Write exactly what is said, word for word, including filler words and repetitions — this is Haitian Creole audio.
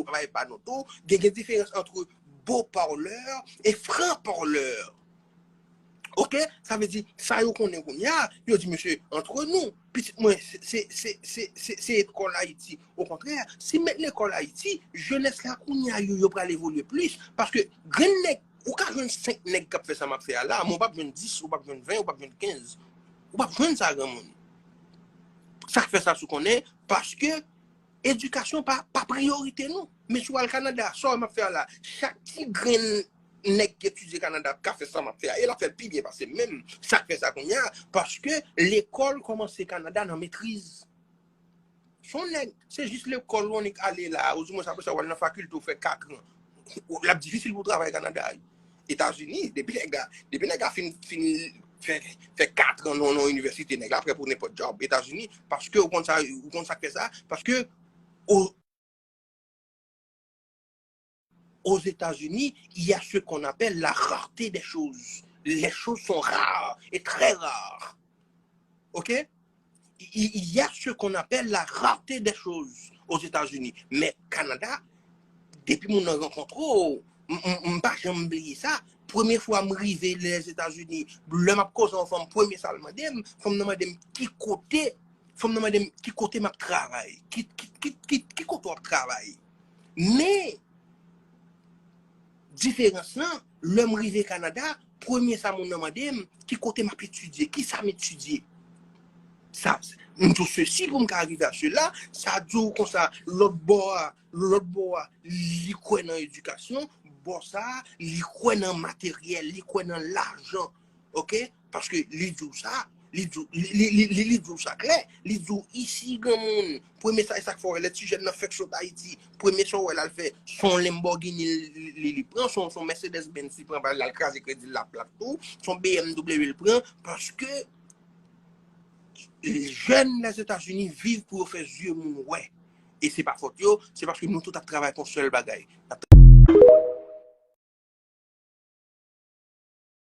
travay pa nou tou, gen, gen diferans ant beau parleur e franc parleur. Ok? Sa vle di, sa yo konnen kounye a, yo di, mesye, antre nou, pitit mwen, se, se, se, se, se, se lekòl Ayiti. Okontrè, si met lekòl Ayiti, jenès la kounye a, yo, yo pral evolye plis. Paske grenn nèg, ou ka jwenn senk nèg k ap fè sa m ap fè a la, men w p ap jwenn dis, ou p ap jwenn ven, ou p ap jwenn kenz. Ou p ap jwenn sa, granmoun. Sa k fè sa, si w konnen, paske edikasyon pa, pa priyorite nou. Men si w al Kanada, sa w m ap fè a la, chak ti grenn nèg ki etidye Kanada ka fè sa m ap fè a, e l ap fè l pi byen pase m menm. Sa k fè sa kounye a, paske lekòl kòmanse Kanada nan metriz. Se yon nèg, se jis lekòl ou annik ale la, oudimwens apre sa w al nan fakilte ou fè katran. L ap difisil pou w travay Kanada. Etazini, depi nèg la, depi nèg la fin, fin fè, fè katran nan, nan inivèsite, nèg la prè pou nenpòt djòb. Etazini, paske ou konn sa, ou konn sa k fè sa, paske o, aux États-Unis, il y a ce qu'on appelle la rareté des choses. Les choses sont rares et très rares. Ok? Il, il y a ce qu'on appelle la rareté des choses aux États-Unis. Men Kanada, depi moun nan rankontre w, m, m, m pa janm bliye sa. Premye fwa m rive Lèzetazini, lè m ap koze yon fanm, premye sa l mande m, fanm nan mande m ki kote, fanm nan mande m ki kote m ap travay, ki, ki, ki, ki, ki kote w ap travay. Men, diferans lan, lè m rive Kanada, premye sa moun nan mande m, ki kote m ap etidye, ki sa m etidye. Sa, m di w sesi pou m ka rive a sela, sa di w konsa, lòt bò a, lòt bò a, li kwè nan edikasyon, bò sa a, li kwè nan materyèl, li kwè nan lajan, ok? Paske li di w sa, li di w, li, li, li, li, li di w sa klè, li di w isi granmoun, premye sa, e sa k fè w wè lè ti jèn nan fèk sot Ayiti, premye sa w wè l al fè, se yon Lamborghini li, li, li pran, se yon, se yon Mercedes Benz li pran, l al kraze kredi l la plat tou, se yon B M W li pran, paske jèn Lèzetazini viv pou yo fè zye moun wè. E se pa fòt yo, se paske nou tout ap travay pou yon sèl bagay. N ap